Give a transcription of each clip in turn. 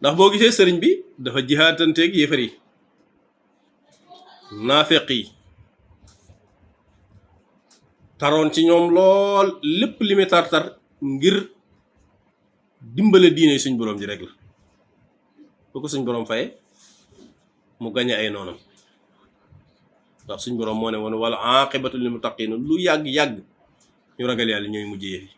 ndax boo gisee sëriñ bi dafa jihaatanteeg yéefar yi naafeq yi taroon ci ñoom lool lépp li muy tar-tar ngir dimbale diine suñ boroom ji rek la bu ko suñ boroom faye mu gañe ay noonam ndax suñ boroom moo ne woon wala aqibatu lil muttaqin lu yàgg-yàgg ñu ragal yàlla ñooy mujj yëfi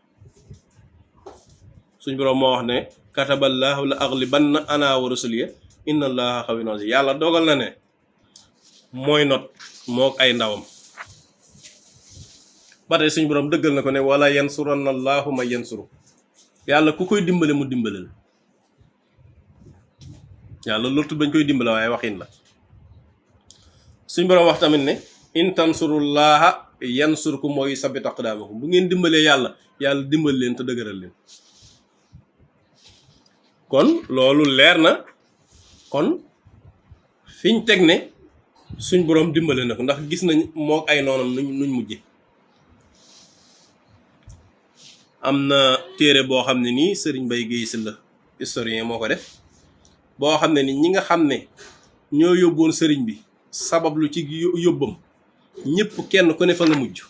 suñ boroom moo wax ne kataballaahu la aghlibanna ana wa rusuliya inna allaha qawiyyun aziz yàlla dogal na ne mooy not mook ay ndawam ba tey suñ boroom dëggal na ko ne wala yansuranna allahu man yansuru yàlla ku koy dimbale mu dimbale la yàlla loolu bañ koy dimbale waaye waxin la suñ boroom wax tamit ne in tansurullaha yansurkum wa yusabbit aqdamakum bu ngeen dimbalee yàlla yàlla dimbal leen te dëgëral leen kon loolu leer na kon fiñ teg ne suñ boroom dimbale na ko ndax gis nañ mook ay noonam nuñ mujje am na téere boo xam ne nii Serigne Mbaye Guèye Sylla historien moo ko def boo xam ne ni ñi nga xam ne ñoo yóbboon sëriñ bi sabab lu ci yóbbam ñëpp kenn ku ne fa nga mujj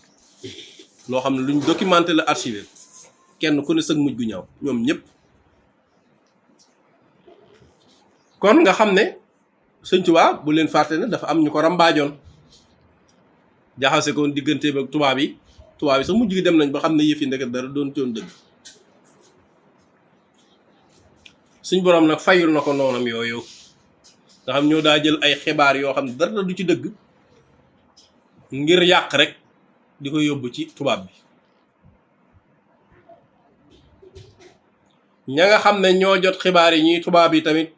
loo xam ne luñ documenté la archivé kenn ku ne sag mujj gu ñaaw ñoom ñëpp kon nga xam ne Sëñ Tuubaa bu leen fàtte ne dafa am ñu ko rambaajoon jaxase ko diggante ba tubaab yi sax mujj gi dem nañ ba xam ne yëf yi ndeket dara doon coon dëgg suñ boroom nag fayul na ko noonam yooyu nga xam ñoo daa jël ay xibaar yoo xam ne dara du ci dëgg ngir yàq rek di ko yóbbu ci tubaab bi ña nga xam ne ñoo jot xibaar yi ñuy tubaab yi tamit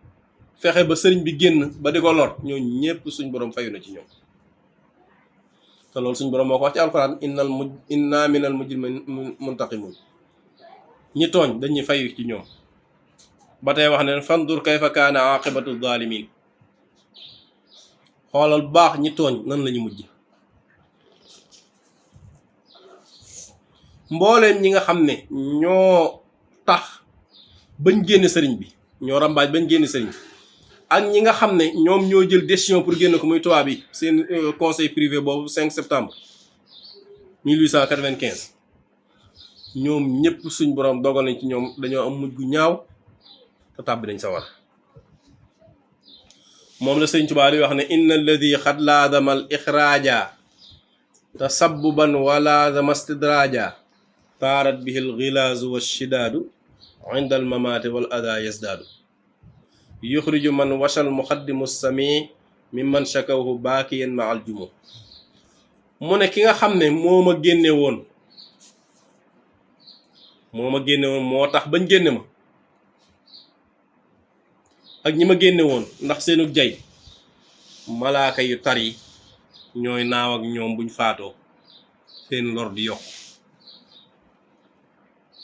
fexe ba sëriñ bi génn ba di ko lor ñoo ñépp suñ boroom fayu na ci ñoom te loolu suñ boroom moo ko wax ci alxuraan inna minal mujrimin muntaqimun ñi tooñ dañuy fayu ci ñoom ba tey wax ne fandur kayfa kaana aqibatu zalimin xoolal bu baax ñi tooñ nan lañu mujj mbooleem ñi nga xam ne ñoo tax bañ génn sëriñ bi ñoo rambaaj bañ génn sëriñ ak ñi nga xam ne ñoom ñoo jël décision pour génn ko muy tubaab bi seen conseil privé boobu 5 septembre 1895 ñoom ñëpp suñ boroom dogal nañ ci ñoom dañoo am mujj gu ñaaw te tàbbi nañ sa war moom la sëñ Tuubaa di wax ne inna alladi xad laadama al ixraaja tasabbuban wa laadama stidraaja taarat bihi al xilaazu wa shidaadu inda al mamaati wal adaa yasdaadu yuxriju man washal muxaddimu sami mi man shakawhu baakiyan ma al jumu mu ne ki nga xam ne moo ma génne woon moo tax bañ génne ma ak ñi ma génne woon ndax seenu jay malaaka yu tar yi ñooy naaw ak ñoom buñ faatoo seen lor di yokk